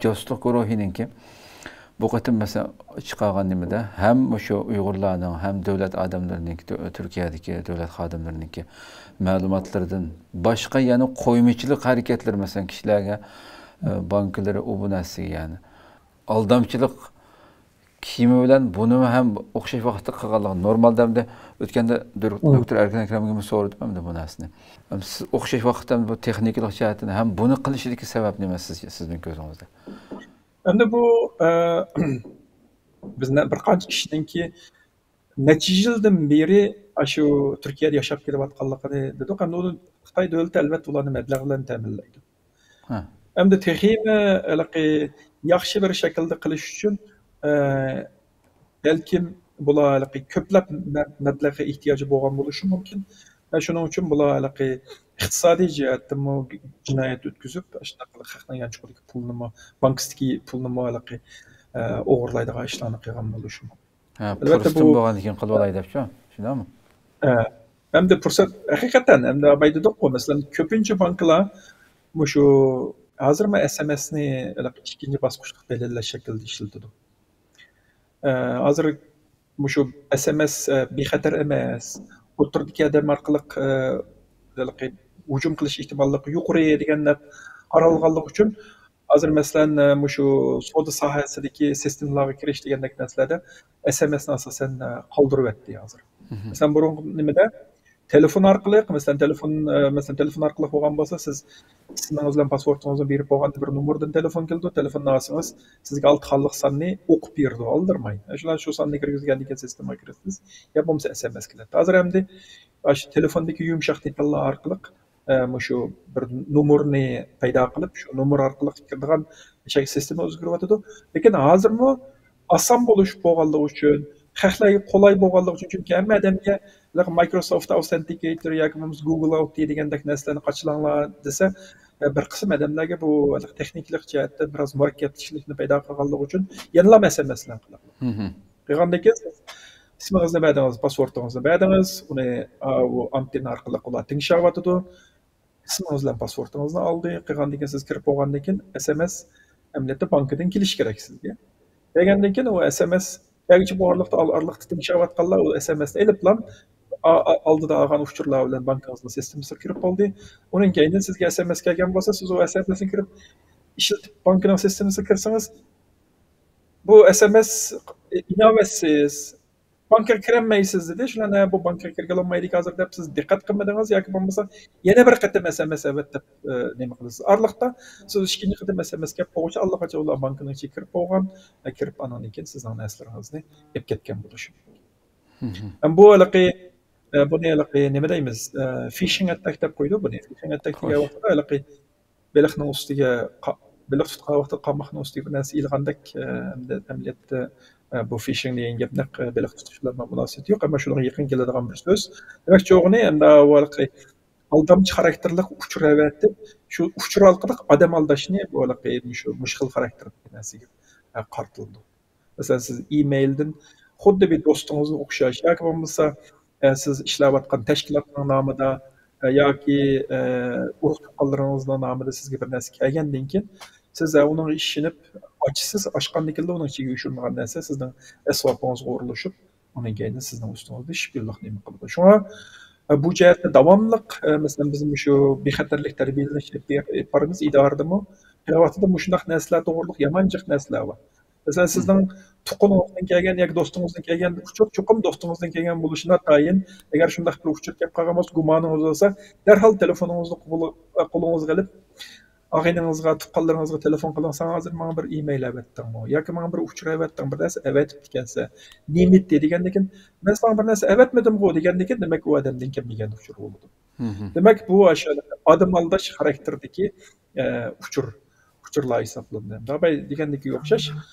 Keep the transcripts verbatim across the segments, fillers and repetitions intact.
جاسۇسلۇق گۇرۇھىنىڭكى بۇ قېتىم، مەسىلەن، چىقارغان نېمىدە ھەم مۇشۇ ئۇيغۇرلارنىڭ، ھەم دۆلەت ئادەملىرىنىڭكى، تۈ-، تۈركىيەدىكى دۆلەت خادىملىرىنىڭكى مەلۇماتلىرىدىن باشقا يەنە قويمىچىلىق ھەرىكەتلىرى، مەسىلەن، كىشىلەرگە، ئە، بانكىلىرى ئۇ بۇ نەرسىگە، يەنى ئالدامچىلىق كىيىمى بىلەن بۇنىمۇ ھەم ئوخشاش ۋاقىتتا قىلغانلىقى نورمالدا، ئەمدى ئۆتكەندە دۇر-، مم. دوكتور ئەركىن ئەكرەمگىمۇ سورىدىم ئەمدى بۇ نەرسىنى. ئەم، سىز ئوخشاش ۋاقىتتا بۇ تېخنىكىلىق جەھەتتىن ھەم بۇنى قىلىشىدىكى سەۋەب نېمە سىز، سىزنىڭ كۆزىڭىزدە؟ ئەمدى بۇ، ئە، بىز نە-، بىر قانچە كىشىنىڭكى نەچچە يىلدىن بېرى ئاشۇ تۈركىيەدە ياشاپ كېلىۋاتقانلىقىنى دېدۇق. ئەمدى ئۇنى خىتاي دۆلىتى ئەلۋەتتە ئۇلارنى مەبلەغ بىلەن تەمىنلەيدۇ. ھە. ئەمدى تېخىمۇ ھېلىقى ياخشى بىر شەكىلدە قىلىش ئۈچۈن، ئە، بەلكىم بۇلار ھېلىقى كۆپلەپ مە-، مەبلەغگە ئېھتىياجى بولغان بولۇشى مۇمكىن. ۋە شۇنىڭ ئۈچۈن بۇلار ھېلىقى ئىقتىسادىي جەھەتتىمۇ جىنايەت ئۆتكۈزۈپ، ئاشۇنداق قىلىپ خەقنىڭ يانچۇقىدىكى پۇلنىمۇ، بانكىسىدىكى پۇلنىمۇ ھېلىقى، ئە، ئوغرىلايدىغان ئىشلارنى قىلغان بولۇشى مۇمكىن. ھە، ئەلۋەتتە، پۇرسىتىم بۇ بولغاندىن كېيىن قىلىۋالاي دەپ شۇ، شۇنداقمۇ؟ ھە. ئەمدى پۇرسەت، ھەقىقەتەن، ئەمدى ئاباي دېدۇققۇ، مەسىلەن، كۆپىنچە بانكىلار مۇشۇ ھازىرمۇ ئېس ئېم ئېسنى ھېلىقى ئىككىنچى باسقۇچلۇق بەلگىلەش شەكلىدە ئىشلىتىدۇ. ئە، ھازىر مۇشۇ ئېس ئېم ئېس، ئە، بىخەتەر ئەمەس، ئوتتۇرىدىكى ئادەم ئارقىلىق، ئە، ھېلىقى ھۇجۇم قىلىش ئېھتىماللىقى يۇقىرى دېگەن دەپ قارالغانلىقى ئۈچۈن، ھازىر مەسىلەن، ئە، مۇشۇ سودا ساھەسىدىكى سىستېمىلارغا كىرىش دېگەندەك نەرسىلەردە ئېس ئېم ئېسنى ئاساسەن، ئە، قالدۇرۇۋەتتى ھازىر. مەسىلەن، بۇرۇن نېمىدە؟ تېلېفون ئارقىلىق، مەسىلەن، تېلېفون، ئە، مەسىلەن، تېلېفون ئارقىلىق بولغان بولسا، سىز ئىسمىڭىز بىلەن پاسپورتىڭىزنى بېرىپ بولغاندا بىر نومۇردىن تېلېفون كېلىدۇ، تېلېفوننى ئالسىڭىز، سىزگە ئالدى خانىلىق ساننى ئوقۇپ بېرىدۇ، ئالدىرىماي. شۇلار شۇ ساننى كىرگۈزگەندىن كېيىن سىستېمىغا كىرىسىز، يا بولمىسا ئېس ئېم ئېس كېلەتتى. ھازىر ئەمدى ئاشۇ تېلېفوندىكى يۇمشاق دېتاللار ئارقىلىق، ئە، مۇشۇ بىر نومۇرنى پەيدا قىلىپ، شۇ نومۇر ئارقىلىق كىرىدىغان شەكىل سىستېما ئۆزگىرىۋاتىدۇ. لېكىن ھازىرمۇ ئاسان بولۇش بولغانلىقى ئۈچۈن، خەقلەرگە قولاي بولغانلىقى ئۈچۈن، چۈنكى ھەممە ئادەمگە Microsoft Authenticator ياكى بولمىسا Google Auth دېگەندەك نەرسىلەرنى قاچىلاڭلار دېسە، ئە، بىر قىسىم ئادەملەرگە بۇ تېخنىكىلىق جەھەتتە بىر ئاز مۇرەككەپچىلىكنى پەيدا قىلغانلىقى ئۈچۈن يەنىلا ئېس ئېم ئېس بىلەن قىلىڭلار. قىلغاندىن كېيىن سىز ئىسمىڭىزنى بەردىڭىز، پاسپورتىڭىزنى بەردىڭىز، ئۇنى، ئا، ئۇ ئانتېننا ئارقىلىق ئۇلار تىڭشاۋاتىدۇ. ئىسمىڭىز بىلەن پاسپورتىڭىزنى ئالدى، قىلغاندىن كېيىن سىز كىرىپ بولغاندىن كېيىن ئېس ئېم ئېس ئەمەلىيەتتە بانكىدىن كېلىشى كېرەك سىزگە. كەلگەندىن كېيىن ئۇ ئېس ئېم ئېس كەلگۈچە بۇ ئارىلىقتا، ئال-، ئارىلىقتا تىڭشاۋاتقانلار ئۇ ئېس ئېم ئېسنى ئېلىپلا، ئا-، ئا-، ئالدىدا ئالغان ئۇچۇرلار بىلەن بانكىڭىزنىڭ سىستېمىسىغا كىرىپ بولدى. ئۇنىڭ كەينىدىن سىزگە ئېس ئېم ئېس كەلگەن بولسا، سىز ئۇ ئېس ئېم ئېسنى كىرىپ ئىشلىتىپ، بانكىنىڭ سىستېمىسىغا كىرسىڭىز، بۇ ئېس ئېم ئېس ئىناۋەتسىز، بانكىغا كىرەلمەيسىز دېدى. شۇلار، ھە، بۇ بانكىغا كىرگىلى بولمايدىكەن ھازىر دەپ سىز دىققەت قىلمىدىڭىز ياكى بولمىسا يەنە بىر قېتىم ئېس ئېم ئېس ئەۋەت دەپ، ئە، نېمە قىلىسىز. ئارىلىقتا سىز ئىككىنچى قېتىم ئېس ئېم ئېس كەپ بولغۇچە ئاللىقاچان ئۇلار بانكىنىڭ ئىچىگە كىرىپ بولغان، ئە، كىرىپ ئانىڭدىن كېيىن سىزنىڭ نەرسىلىرىڭىزنى ئېلىپ كەتكەن بولۇشى مۇمكىن. ھەم بۇ ھېلىقى، ئە، بۇنى ھېلىقى نېمە دەيمىز، ئە، فىشىڭ ئەتتەك دەپ قويىدۇ بۇنى. فىشىڭ ئەتتەك دېگەن ۋاقىتتا ھېلىقى بېلىقنىڭ ئۈستىگە قا-، بېلىق تۇتقان ۋاقىتتا قاماقنىڭ ئۈستىگە بىر نەرسە ئېلىغاندەك، ئە، ئەمدى ئەمەلىيەتتە، ئە، بۇ فىشىڭ دېگەن گەپ نەق، ئە، بېلىق تۇتۇش بىلەن مۇناسىۋىتى يوق، ئەمما شۇنىڭغا يېقىن كېلىدىغان بىر سۆز. دېمەكچى بولغىنى، ئەمدى ئۇ ھېلىقى ئالدامچى خاراكتېرلىك ئۇچۇر ئەۋەتىپ، شۇ ئۇچۇر ئارقىلىق ئادەم ئالداشنى بۇ ھېلىقى مۇشۇ، مۇشۇ خىل خاراكتېرلىك نەرسىگە، ئە، قارىتىلىدۇ. مەسىلەن، سىز ئىمېيلدىن خۇددى بىر دوستىڭىزغا ئوخشاش ياكى بولمىسا، ئە، سىز ئىشلەۋاتقان تەشكىلاتنىڭ نامىدا، ئە، ياكى، ئە، ئۇرۇق تۇغقانلىرىڭىزنىڭ نامىدا سىزگە بىر نەرسە كەلگەندىن كېيىن، سىز، ئە، ئۇنىڭغا ئىشىنىپ ئاچىسىز، ئاچقاندىن كېيىنلا ئۇنىڭ ئىچىگە يوشۇرۇنغان نەرسە سىزنىڭ ئەسۋابىڭىزغا ئورۇنلىشىپ، ئۇنىڭ كەينىدىن سىزنىڭ ئۈستىڭىزدە شپىيونلۇق نېمە قىلىدۇ. شۇڭا، ئە، بۇ جەھەتتە داۋاملىق، ئە، مەسىلەن، بىز مۇشۇ بىخەتەرلىك تەربىيەلەش ئېلىپ بارىمىز ئىدارىدىمۇ. ھەر ۋاقتىدا مۇشۇنداق نەرسىلەر توغرىلىق يامان جىق نەرسىلەر بار. مەسىلەن، سىزنىڭ تۇغقىنىڭىزدىن كەلگەن ياكى دوستىڭىزدىن كەلگەن ئۇچۇر، چوقۇم دوستىڭىزدىن كەلگەن بولۇشى ناتايىن. ئەگەر شۇنداق بىر ئۇچۇر كەپ قالغان بولسا، گۇمانىڭىز بولسا، دەرھال تېلېفونىڭىزنى قولۇ-، قولىڭىزغا ئېلىپ، ئاغىنىڭىزغا، تۇغقانلىرىڭىزغا تېلېفون قىلىڭ، ساڭا ھازىر ماڭا بىر ئىمېيل ئەۋەتتىڭمۇ؟ ياكى ماڭا بىر ئۇچۇر ئەۋەتتىڭ، بىر نەرسە ئەۋەتىپتىكەنسەن. نېمىتى دېگەندىن كېيىن، مەن ساڭا بىر نەرسە ئەۋەتمىدىمغۇ دېگەندىن كېيىن، دېمەك، ئۇ ئادەمدىن كەلمىگەن ئۇچۇر بولىدۇ. دېمەك، بۇ ئاشۇ ئادەم ئالداش خاراكتېرىدىكى، ئە، ئۇچۇر، ئۇچۇرلار ھېسابلىنىدۇ. داۋاي دېگەندىكىگە ئوخشاش،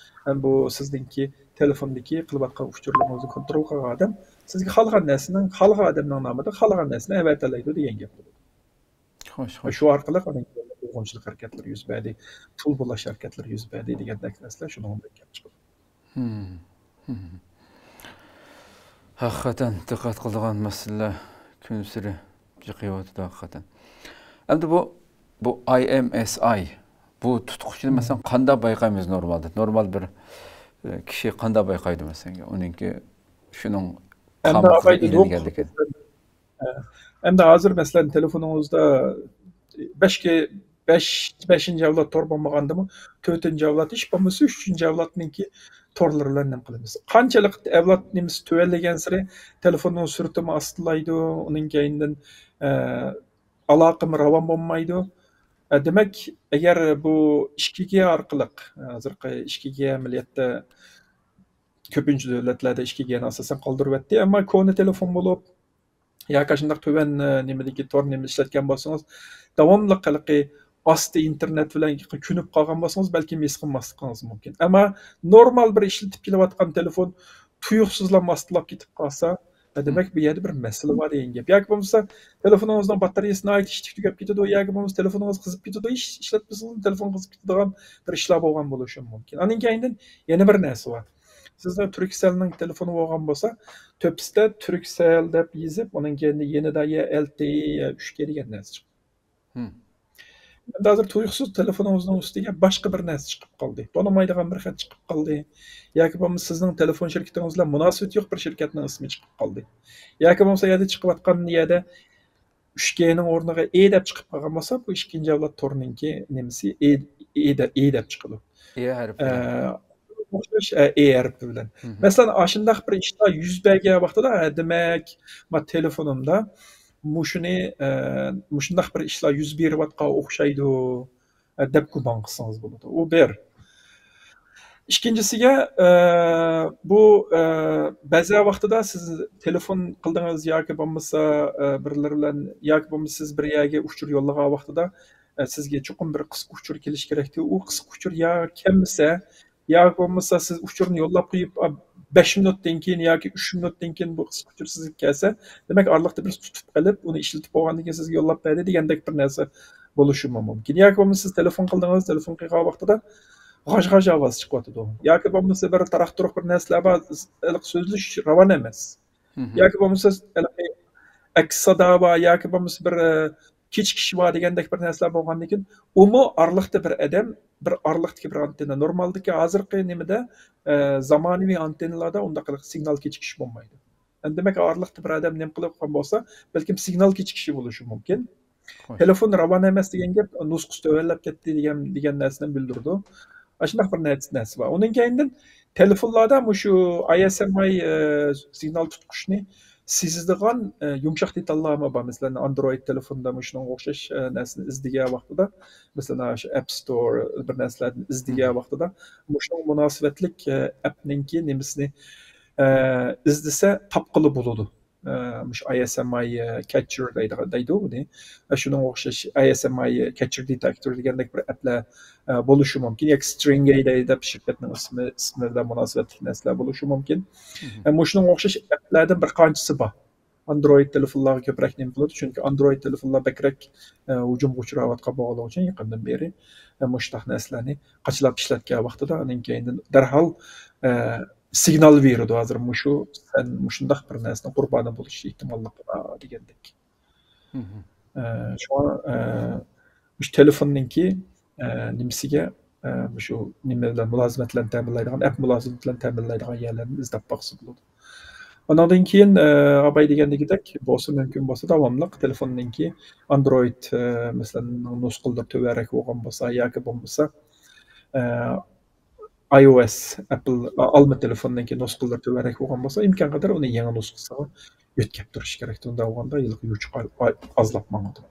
ھەم بۇ سىزنىڭكى تېلېفوندىكى قىلىۋاتقان ئۇچۇرلىرىڭىزنى كونترول قىلغان ئادەم سىزگە خالىغان نەرسىنىڭ، خالىغان ئادەمنىڭ نامىدا خالىغان نەرسىنى ئەۋەتەلەيدۇ دېگەن گەپ بولىدۇ. خوش، خوش. شۇ ئارقىلىق ئۇنىڭ بۇزغۇنچىلىق ھەرىكەتلىرى يۈز بەردى، پۇل بۇلاش ھەرىكەتلىرى يۈز بەردى دېگەندەك نەرسىلەر شۇنىڭدىن كېلىپ چىقىدۇ. ھەقىقەتەن دىققەت قىلىدىغان مەسىلىلەر كۈنسېرى جىقىيىۋاتىدۇ ھەقىقەتەن. ئەمدى بۇ، بۇ ئاي ئېم ئېس ئاي، بۇ تۇتقۇچنى، مەسىلەن، قانداق بايقايمىز نورمالدا؟ نورمال بىر، ئە، كىشى قانداق بايقايدۇ، مەسىلەن، ئۇنىڭكى شۇنىڭ ئەمدى خاملىقىغا ئاپايدۇ، ئىگىلىگەنلىكىنى؟ ئەمدى ھازىر، مەسىلەن، تېلېفونىڭىزدا بەشكە، بەش، بەشىنچى ئەۋلاد تور بولمىغاندىمۇ، تۆتىنچى ئەۋلاد، ھېچ بولمىسا ئۈچىنچى ئەۋلادنىڭكى تورلىرى بىلەن نېمە قىلىمىز؟ قانچىلىك ئەۋلاد نېمىسى تۆۋەنلىگەنسېرى تېلېفوننىڭ سۈرئىتىمۇ ئاستىلايدۇ، ئۇنىڭ كەينىدىن، ئە، ئالاقىمۇ راۋان بولمايدۇ. ئە، دېمەك، ئەگەر بۇ ئىككى گى ئارقىلىق، ھازىرقى ئىككى گى ئەمەلىيەتتە كۆپىنچە دۆلەتلەردە ئىككى گىنى ئاساسەن قالدۇرۇۋەتتى. ئەمما كونا تېلېفون بولۇپ، ياكى شۇنداق تۆۋەن، ئە، نېمىدىكى تور نېمە ئىشلەتكەن بولسىڭىز، داۋاملىق ھېلىقى ئاستى ئىنتېرنېت بىلەن كۆنۈپ قالغان بولسىڭىز، بەلكىم ھېس قىلماسلىقىڭىز مۇمكىن. ئەمما نورمال بىر ئىشلىتىپ كېلىۋاتقان تېلېفون تۇيۇقسىزلا ماستىلاپ كېتىپ قالسا، ھە، دېمەك، بۇ يەردە بىر مەسىلە بار دېگەن گەپ. ياكى بولمىسا تېلېفونىڭىزنىڭ باتارېيىسى ناھايىتى تېز تۈگەپ كېتىدۇ، ياكى بولمىسا تېلېفونىڭىز قىزىپ كېتىدۇ، ھېچ ئىشلەتمىسىڭىز تېلېفون قىزىپ كېتىدىغان بىر ئىشلار بولغان بولۇشى مۇمكىن. ئانىڭ كەينىدىن يەنە بىر نەرسە بار. سىزنىڭ تۈركسەلنىڭ تېلېفونى بولغان بولسا، تۆپىسىدە تۈركسەل دەپ يېزىپ، ئۇنىڭ كەينىدە يېنىدا يا ئەل تې يا ئۈچ كې دېگەن نەرسە چىقىدۇ. ھىم. ئەمدى ھازىر تۇيۇقسىز تېلېفونىڭىزنىڭ ئۈستىگە باشقا بىر نەرسە چىقىپ قالدى. تونۇمايدىغان بىر خەت چىقىپ قالدى. ياكى بولمىسا سىزنىڭ تېلېفون شىركىتىڭىز بىلەن مۇناسىۋىتى يوق بىر شىركەتنىڭ ئىسمى چىقىپ قالدى. ياكى بولمىسا يەردە چىقىۋاتقان يەردە ئۈچ كېنىڭ ئورنىغا ئې دەپ چىقىپ قالغان بولسا، بۇ ئىككىنچى ئەۋلاد تورنىڭكى نېمىسى، ئې، ئې دە-، ئې دەپ چىقىدۇ. ئې ھەرپى بىلەن. ئە، ئوخشاش، ئە، ئې ھەرپى بىلەن. مەسىلەن، ئاشۇنداق بىر ئىشلار يۈز بەرگەن ۋاقتىدا، ھە، دېمەك، ما تېلېفونۇمدا مۇشۇنى، ئە، مۇشۇنداق بىر ئىشلار يۈز بېرىۋاتقان ئوخشايدۇ، ئە، دەپ گۇمان قىلسىڭىز بولىدۇ. ئۇ بىر. ئىككىنچىسىگە، ئە، بۇ، ئە، بەزى ۋاقتىدا سىز تېلېفون قىلدىڭىز ياكى بولمىسا، ئە، بىرلىرى بىلەن، ياكى بولمىسا سىز بىر يەرگە ئۇچۇر يوللىغان ۋاقتىدا، ئە، سىزگە چوقۇم بىر قىسقا ئۇچۇر كېلىشى كېرەكتى. ئۇ قىسقا ئۇچۇر يا كەلمىسە، ياكى بولمىسا سىز ئۇچۇرنى يوللاپ قويۇپ، ئا، بەش مىنۇتتىن كېيىن ياكى ئۈچ مىنۇتتىن كېيىن بۇ قىسقا ئۇچۇر سىزگە كەلسە، دېمەك، ئارىلىقتا بىرسى تۇتۇپ قېلىپ، ئۇنى ئىشلىتىپ بولغاندىن كېيىن سىزگە يوللاپ بەردى دېگەندەك بىر نەرسە بولۇشى مۇمكىن. ياكى بولمىسا سىز تېلېفون قىلدىڭىز، تېلېفون قىلغان ۋاقتىدا غاژ-غاژ ئاۋاز چىقىۋاتىدۇ. ياكى بولمىسا بىر تاراق-تۇرۇق بىر نەرسىلەر بار، ھېلىقى سۆزلىشىش راۋان ئەمەس. ياكى بولمىسا ھېلىقى ئەكس سادا بار، ياكى بولمىسا بىر، ئە، كېچىكىش بار دېگەندەك بىر نەرسىلەر بولغاندىن كېيىن، ئۇمۇ ئارىلىقتا بىر ئادەم، بىر ئارىلىقتىكى بىر ئانتېننا. نورمالدىكى ھازىرقى نېمىدە، ئە، زامانىۋى ئانتېننىلاردا ئۇنداق قىلىپ سىگنال كېچىكىش بولمايدۇ. ئەمدى دېمەك، ئارىلىقتا بىر ئادەم نېمە قىلىۋاتقان بولسا، بەلكىم سىگنال كېچىكىشى بولۇشى مۇمكىن. خوش. تېلېفون راۋان ئەمەس دېگەن گەپ، نۇسخىسى تۆۋەنلەپ كەتتى دېگەن، دېگەن نەرسىنى بىلدۈرىدۇ. ئاشۇنداق بىر نەرسە، نەرسە بار. ئۇنىڭ كەينىدىن تېلېفونلاردا مۇشۇ ئاي ئېس ئېم ئاي، ئە، سىگنال تۇتقۇچنى سېزىدىغان، ئە، يۇمشاق دېتاللارمۇ بار. مەسىلەن، ئاندرويد تېلېفوندا مۇشۇنىڭغا ئوخشاش، ئە، نەرسىنى ئىزدىگەن ۋاقتىدا، مەسىلەن، شۇ ئەپ ستور بىر نەرسىلەردىن ئىزدىگەن ۋاقتىدا مۇشۇنىڭغا مۇناسىۋەتلىك، ئە، ئەپنىڭكى نېمىسىنى، ئە، ئىزدىسە تاپقىلى بولىدۇ. ئە، مۇشۇ ئاي ئېس ئېم ئاي، ئە، كەتچېر دەيدىغان، دەيدۇ بۇنى. ئە، شۇنىڭغا ئوخشاش ئاي ئېس ئېم ئاي، ئە، كەتچېر دېتېكتور دېگەندەك بىر ئەپلەر، ئە، بولۇشى مۇمكىن. ياكى سترىنگ ئەي دەي دەپ شىركەتنىڭ ئىسمى، ئىسمى بىلەن مۇناسىۋەتلىك نەرسىلەر بولۇشى مۇمكىن. ئە، مۇشۇنىڭغا ئوخشاش ئەپلەردىن بىر قانچىسى بار. ئاندرويد تېلېفونلارغا كۆپرەك نېمە قىلىدۇ؟ چۈنكى ئاندرويد تېلېفونلار بەكرەك، ئە، ھۇجۇمغا ئۇچراۋاتقان بولغانلىقى ئۈچۈن يېقىندىن بېرى، ئە، مۇشۇنداق نەرسىلەرنى قاچىلاپ ئىشلەتكەن ۋاقتىدا، ئانىڭ كەينىدىن دەرھال، ئە، سىگنال بېرىدۇ، ھازىر مۇشۇ، سەن مۇشۇنداق بىر نەرسىنىڭ قۇربانى بولۇش ئېھتىماللىقى بار دېگەندەك. ئە، شۇڭا، ئە، مۇشۇ تېلېفوننىڭكى، ئە، نېمىسىگە، ئە، مۇشۇ نېمە بىلەن، مۇلازىمەت بىلەن تەمىنلەيدىغان، ئەپ مۇلازىمەت بىلەن تەمىنلەيدىغان يەرلەرنى ئىزدەپ باقسا بولىدۇ. ئۇنىڭدىن كېيىن، ئە، ئاباي دېگەندىكىدەك بولسا، مۇمكىن بولسا داۋاملىق تېلېفوننىڭكى ئاندرويد، ئە، مەسىلەن، نۇسخىلىرى تۆۋەنرەك بولغان بولسا ياكى بولمىسا، ئە، ئاي ئو ئېس، ئەپل، ئالما تېلېفوننىڭكى نۇسخىلىرى تۆۋەنرەك بولغان بولسا، ئىمكانقەدەر ئۇنى يېڭى نۇسخىسىغا يۆتكەپ تۇرۇش كېرەك. ئۇنداق بولغاندا ھېلىقى يوچۇق ئا-، ئا-، ئازلاپ ماڭىدۇ.